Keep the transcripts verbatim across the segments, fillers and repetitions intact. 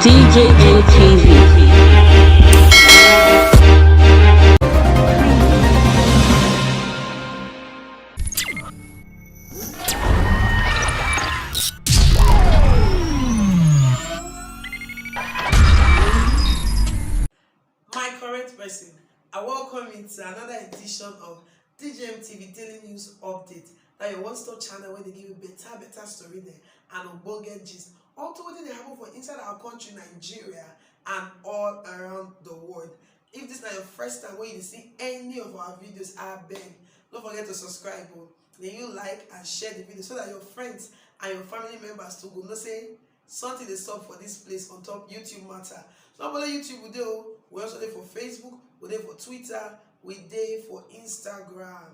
D J N T V. My correct person, I welcome you to another edition of D J M T V Daily News Update. Now your one-stop channel where they give you better, better story there and ogbonge gist. All to what they happen for inside our country, Nigeria, and all around the world. If this is not your first time when you see any of our videos, I beg, don't forget to subscribe. Oh. Then you like and share the video so that your friends and your family members to go know say something dey sup for this place on top YouTube matter. So not only YouTube we dey o, we also dey for Facebook, we dey for Twitter, we dey for Instagram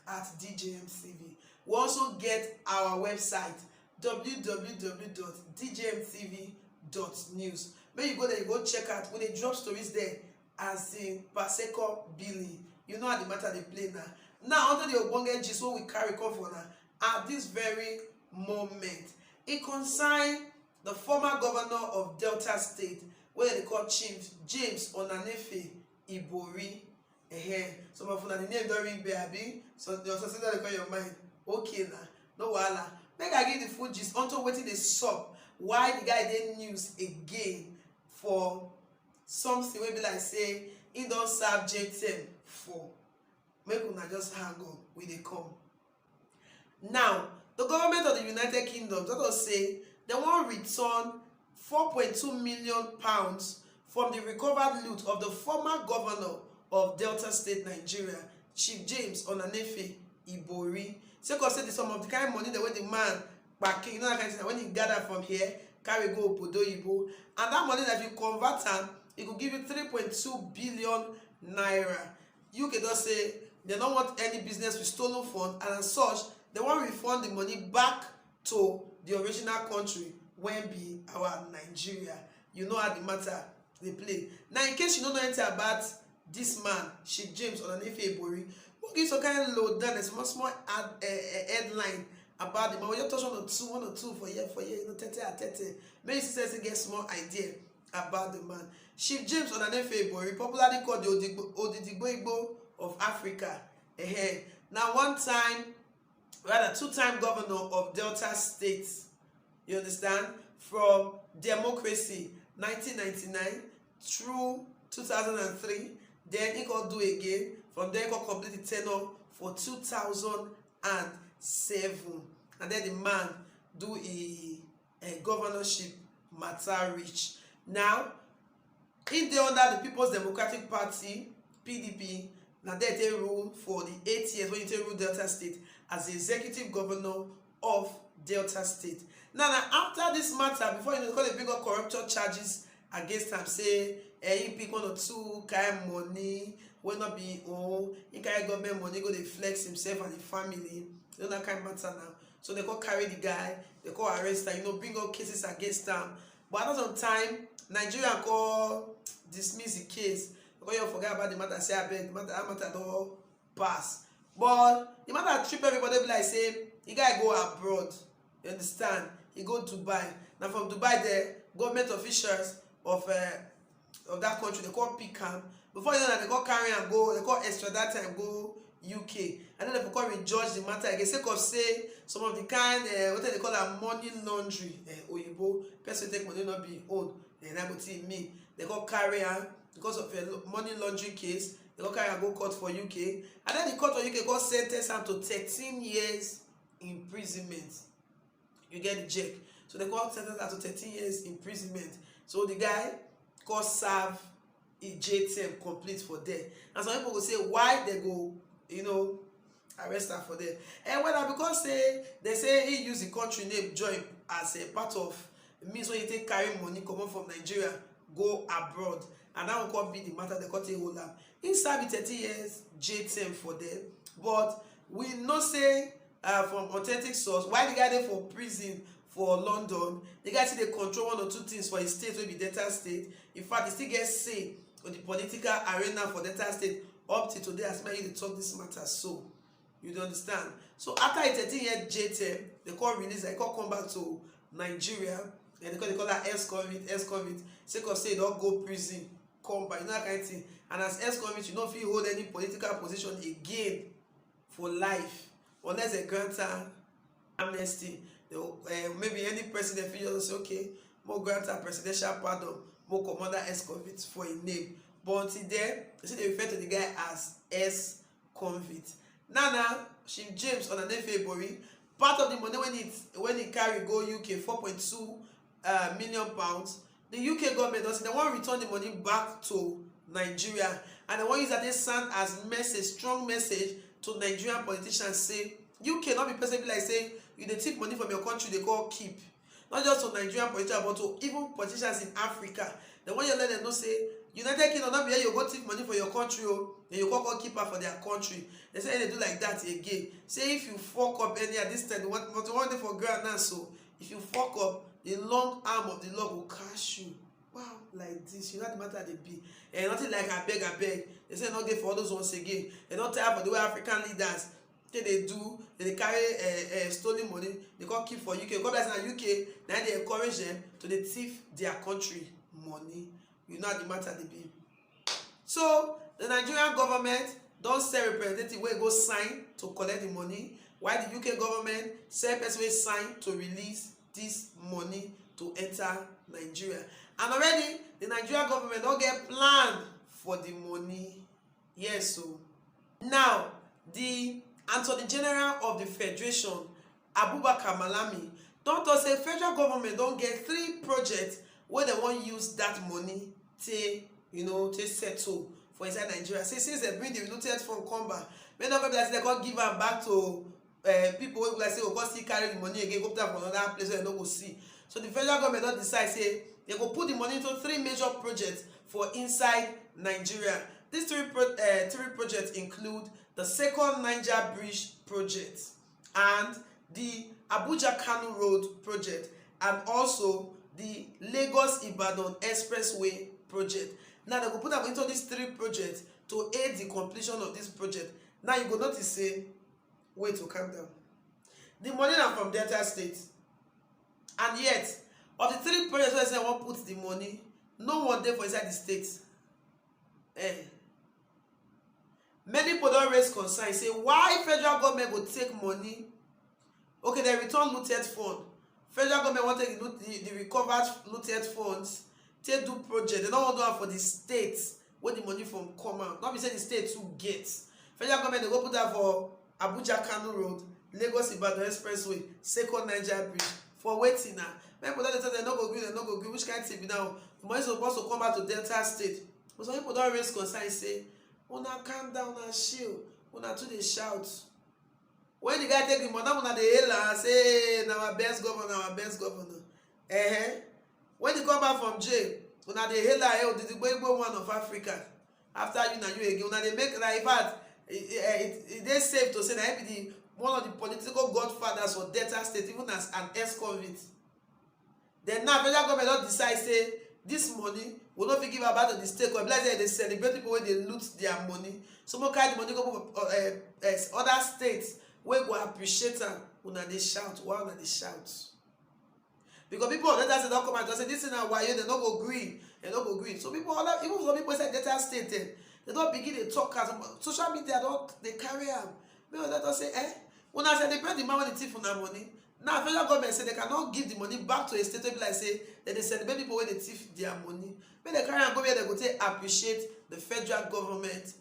at D J M T V. We also get our website, W W W dot D J M T V dot news. Make you go there, you go check out. We dey drop stories there as in per second billing. You know how the matter dey play now. Now onto the ogbonge gist wey we carry come for now at this very moment. E concern the former governor of Delta State, wey dem dey call Chief James Onanefe Ibori. Ehen, some of una the name don ring bell, abi? So your successor dey call your mind. Okay na, no wahala. Make I give the full gist onto wetin dey sup, why the guy dey news again for something wey be like say he don serve J ten for. Make una just hang on, we dey come. Now, the government of the United Kingdom don talk say dem wan return four point two million pounds from the recovered loot of the former governor of Delta State, Nigeria, Chief James Onanefe Ibori. Sake of say the some of the kind money that when the man kpakin, you know that kind of thing, when he gather from here, carry go obodo oyibo, and that money that if you convert am, e go give you three point two billion naira. U K don say dem no want any business with stolen fund, and as such, dem wan refund the money back to the original country wey be our Nigeria. You know how the matter dey play. Now, in case you no know anything about this man, Chief James Onanefe Ibori, we'll give some kind of low down a small small ad, uh, uh, headline about the man. We just touch one or two, one or two for here, for here, you know, thirty and thirty. Make you see say you get small idea about the man. Chief James Onanefe Ibori, popularly called the Odigbo, Odidigbo Igbo of Africa. Ehen. Now, one time, rather two-time governor of Delta State, you understand, from democracy nineteen ninety-nine through two thousand and three, then he come do again, from there he come complete the tenure for two thousand and seven, and then the man do a, a governorship matter reach. Now, he dey under the People's Democratic Party, P D P, na there he take rule for the eight years when he take rule Delta State as the executive governor of Delta State. Now, na after this matter, before you know, they come dey bring up corruption charges against am, say, eh, he pick one or two kind money wey no be him own, he carry government money go dey flex himself and him family, you know that kind matter now. So they come carry the guy, they come arrest am, you know, bring up cases against am. But after some time, Nigeria come dismiss the case. Because you forget about the matter, say, "Abeg, the matter, that matter don pass." But the matter trip everybody, be like say the guy go abroad. You understand? He go Dubai. Now from Dubai, the government officials of, uh, of that country, they come pick am. Before you know that, they come carry am go, they come extradite am go U K. And then they come rejudge the matter again. Sake of say some of the kind, uh, what they call am, money laundry, uh, oyibo, person take money not be own. Then I go see me. They come carry am because of a lo- money laundering case. They come carry am go court for U K. And then the court for U K come sentence am to thirteen years imprisonment. You get the check. So they come sentence am to thirteen years imprisonment. So the guy come serve a J term complete for there. And some people go say, why they go, you know, arrest am for there? And whether because say they say he use the country name join as a part of means when you take carry money comot from Nigeria go abroad, and that one come be the matter they come take hold am. He serve the thirty years J term for there, but we know say, uh, from authentic source, while the guy dey for prison for London, the guy still dey control one or two things for his state wey be Delta State. In fact, he still get say on the political arena for Delta State up till today as me and you dey talk this matter so. You dey understand? So after a thirteen year J term, they come release am, he come come back to Nigeria. Dem dey call, dey call am ex-convict, ex-convict, sake of say e don go prison, come back, you know that kind thing. And as ex-convict, you no fit hold any political position again for life, unless dem grant am amnesty. Dem go, eh, maybe any president fit just say, "Okay, mo grant am presidential pardon, mo comot that ex-convict for im name." But until then, dem still dey refer to the guy as ex-convict. Now, now, Chief James Onanefebori, part of the money wey e, wey e carry go U K, four point two, uh, million pounds, the U K government don say dem wan return the money back to Nigeria, and dem wan use that take send as message, strong message to Nigerian politicians say U K no be person be like say you dey thief money from your country, dey call keep. Not just to Nigerian politicians, but to even politicians in Africa. Dem wan just let dem know say United Kingdom no be where you go thief money for your country o, then you go come keep am for their country. Dem say dem dey do like that again. Say if you fuck up any at this time, what, what, what dey for ground now, so if you fuck up, the long arm of the law go catch you. Wow, like this, you know the matter dey be. And nothing like abeg, abeg. Dem say no dey for all those ones again. Dem don tire for the way African leaders take dey do, dem dey carry, eh, eh, stolen money, dey come keep for U K. Come be like say na U K na dey encourage dem to dey thief their country money. You know how the matter dey be. So the Nigerian government don send representative wey go sign to collect the money, while the U K government send person wey sign to release this money to enter Nigeria. And already the Nigerian government don get plan for the money. Yes o. Now, the Attorney General of the Federation, Abubakar Malami, don talk say federal government don get three projects wey dem wan use that money take, you know, take settle for inside Nigeria. Say since dem bring the looted fund come back, make no go be like say dem come give am back to, eh, people wey be like say go come still carry the money again, go put am for another place wey dem no go see. So the federal government don decide say dem go put the money into three major projects for inside Nigeria. These three pro-, eh, three projects include the second Niger Bridge project and the Abuja Kano Road project, and also the Lagos Ibadan Expressway project. Now dem go put am into these three projects to aid the completion of this project. Now you go notice say, wait to calm down. The money na from Delta State, and yet of the three projects wey say I wan put the money, no one dey for inside the state. Eh. Many people don raise concern say why federal government go take money. Okay, dem return looted fund. Federal government wan take the loot-, the, the recovered looted funds take do project. Dem no wan do am for the state wey the money from come out. No be say the state too get. Federal government dey go put am for Abuja Kano Road, Lagos Ibadan Expressway, second Niger Bridge. For wetin na? Many people don dey tell dem no go gree, dem no go gree. Which kind thing be that one? The money suppose to come back to Delta State. But some people don raise concern say, "Una calm down, una chill, una too dey shout." When the guy take the money, una dey hail am say, "Na our best governor, our best governor." Eh? When he come back from jail, una dey hail am, "Eh, Odigbo Igbo one of Africa." After you, na you again. Una dey make, na, in fact, e, e, e, e dey safe to say na him be the, one of the political godfathers for Delta State, even as an ex-convict. Then now, federal government don decide say this money, we no fit give am back to the state, 'cause e be like say dem dey celebrate people wey dey loot their money. So make carry the money go put for, uh, uh, other states wey go appreciate am. Una dey shout. Why una dey shout? Because people of Delta State don come out and say this thing na wayo, dem no go gree, dem no go gree. So people, other, even some people inside Delta State, eh, dem don begin dey talk as social media don dey carry am. Make una don say, eh, una celebrate the man wey dey thief una money. Now federal government say dem cannot give the money back to a state wey be like say dem dey celebrate people wey dey thief their money. Make dem carry am go where dem go take appreciate the federal government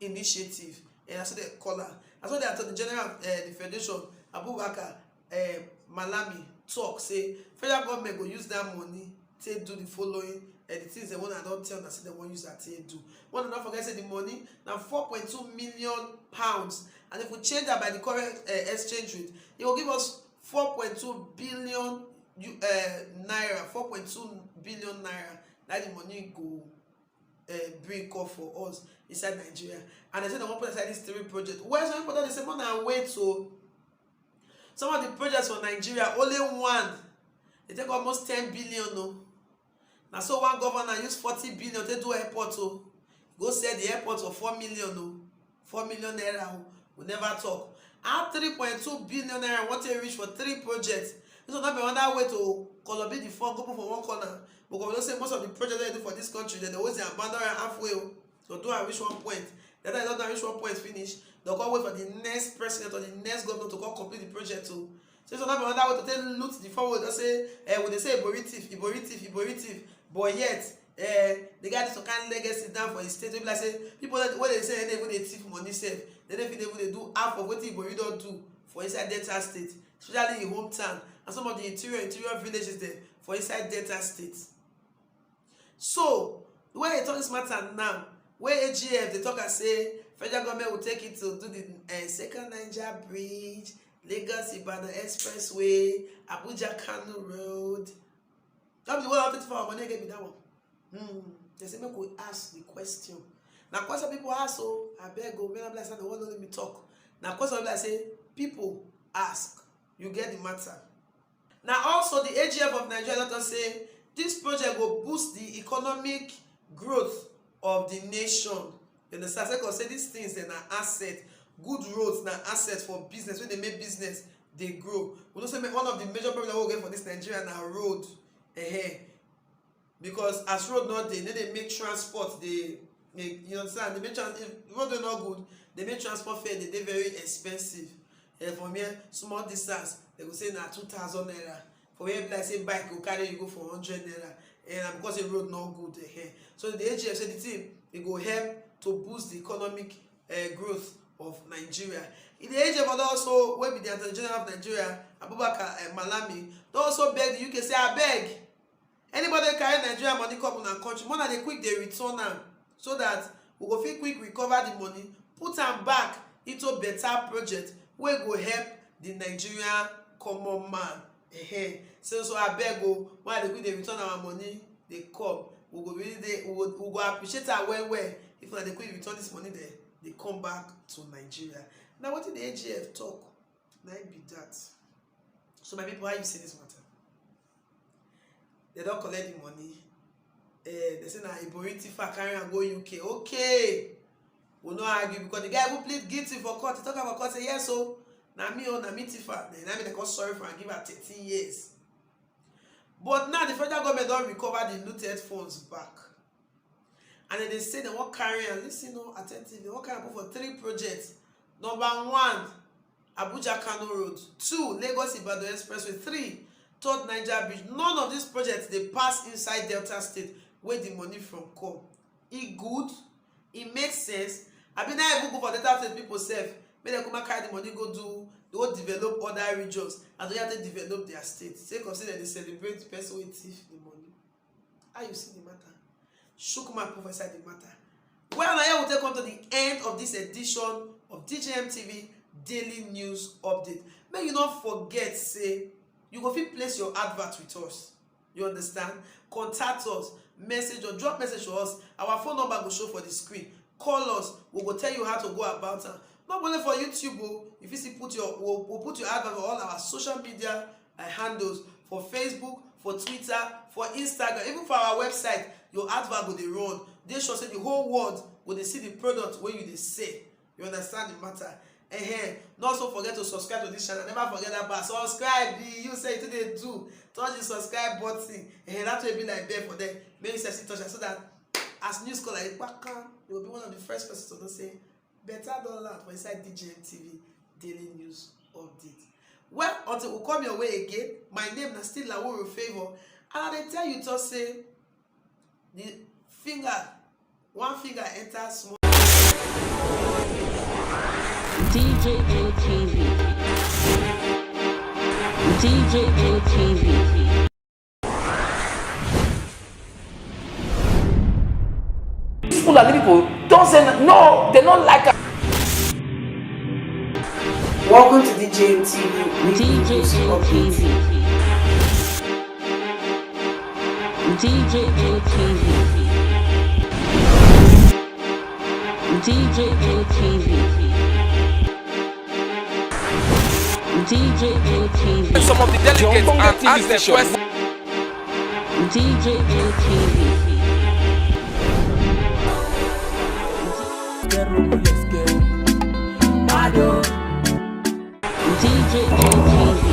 initiative. Eh, na so dem call am. Na so the Attorney General of, eh, the Federation, Abubakar, eh, Malami, talk say federal government go use that money take do the following, eh, the things dem wey I don tell una say dem wan use am take do. Make una no forget say the money na four point two million pounds, and if we change that by the current, eh, exchange rate, e go give us four point two billion U-, eh, naira, four point two billion naira. Na the money go, eh, bring come for us inside Nigeria. And dem say dem wan put aside this three project. Well, some people don dey say, "Make una wait o." Some of the projects for Nigeria, only one dey take almost ten billion o. Na so one governor use forty billion take do airport o. Go sell the airport for four million o. Four million naira o. We never talk. How three point two billion naira wan take reach for three projects? This one no be another way to collobate the fund, go put for one corner. Because we know say most of the projects wey dem do for this country, dem dey always dey abandon am halfway o. So do am reach one point. That time dem don do am reach one point finish, dem come wait for the next president or the next governor to come complete the project o. So this one no be another way to take loot the fund wey dem say, eh, we dey say Ibori thief, Ibori thief, Ibori thief. But yet, eh, the guy leave some kind legacy down for his state. Wey be like say people wey, wey dey say dem no even dey thief money sef, dem no fit even dey do half of wetin Ibori don do for inside Delta State, especially him hometown and some of the interior, interior villages dem for inside Delta State. So, the way dem talk this matter now, wey A G F dey talk am say federal government will take it to do the, eh, second Niger Bridge, Lagos Ibadan Expressway, Abuja Kano Road. That be the one wey wan take our money again be that one. Hmm. Dem say make we ask the question. Na question people ask o, abeg o, make no be like say dem wan no let me talk. Na question wey be like say people ask. You get the matter. Na also the A G F of Nigeria don talk say this project go boost the economic growth of the nation. You understand? Sake of say these things dem na asset, good roads na asset for business, wey dey make business dey grow. We know say ma-, one of the major problems wey we get for this Nigeria na road. Ehen. Because as road no dey, e no dey make transport dey, dey, you understand? Dey make trans-, if road wey no good, dey make transport fare dey dey very expensive. Eh, from here, small distance, dem go say na two thousand naira. For where be like say bike go carry you go for hundred naira. Eh, na because the road no good. Eh. So the A G F say the thing, e go help to boost the economic, eh, growth of Nigeria. The A G F don also, wey be the Attorney General of Nigeria, Abubakar, eh, Malami, don also beg the U K say, abeg, anybody wey carry Nigeria money come una country, make una dey quick dey return am, so that we go fit quick recover the money, put am back into better project wey go help the Nigerian common man. Ehen. So, so abeg o, make una dey quick dey return our money dey come. We go really dey, we go, we go appreciate am well well if una dey quick return this money dem dey come back to Nigeria. Na wetin the A G F talk, na im be that. So my people, how you see this matter? Dem don collect the money. Eh, dem say na Ibori thief am, carry am go U K. Okay. We no argue because the guy even plead guilty for court. He talk am for court, say, yes o, na me o, na me thief am. Then na me dem come sorry for am, give am thirteen years. But now the federal government don recover the looted funds back. And then dem say dem wan carry am, listen o, attentively, dem wan carry am put for three projects. Number one, Abuja Kano Road. Two, Lagos Ibadan Expressway. Three, Third Niger Bridge. None of these projects dey pass inside Delta State wey the money from come. E good? E make sense? Abi na even go for Delta State people sef, make dem come carry the money go do, go develop other regions as dem take develop their state, sake of say dem dey celebrate the person wey thief the money. How you see the matter? Chook mouth put for inside the matter. Well, na here we take come to the end of this edition of D J M T V Daily News Update. Make you no forget say you go fit place your advert with us. You understand? Contact us, message or drop message to us. Our phone number go show for the screen. Call us, we go tell you how to go about am. Not only for YouTube o, you fit still put your, we'll, we'll put your advert for all our social media, uh, handles, for Facebook, for Twitter, for Instagram, even for our website. Your advert go dey run. Dey sure say the whole world go dey see the product wey you dey sell. You understand the matter? Ehen. No also forget to subscribe to this channel. Never forget that part. Subscribe, be you say you too dey do. Touch the subscribe button. Ehen, that way be like bell for them. Make you sef still touch am so that as news call like kpakan, you go be one of the first persons to know say better don land for inside D J M T V Daily News Update. Well, until we come your way again, my name na still Laworo Favour, and I dey tell you to say the finger, one finger enter small. D J M T V. D J M T V. These Fulani people don't say n-, no, they don't like us. Welcome to D J M T V. D J M T V. D J M T V. D J M T V. D J M T V. Some of the delegates and ask them questions. D J M T V. D J M T V.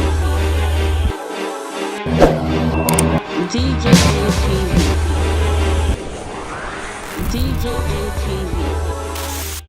D J A T V. D J A T V.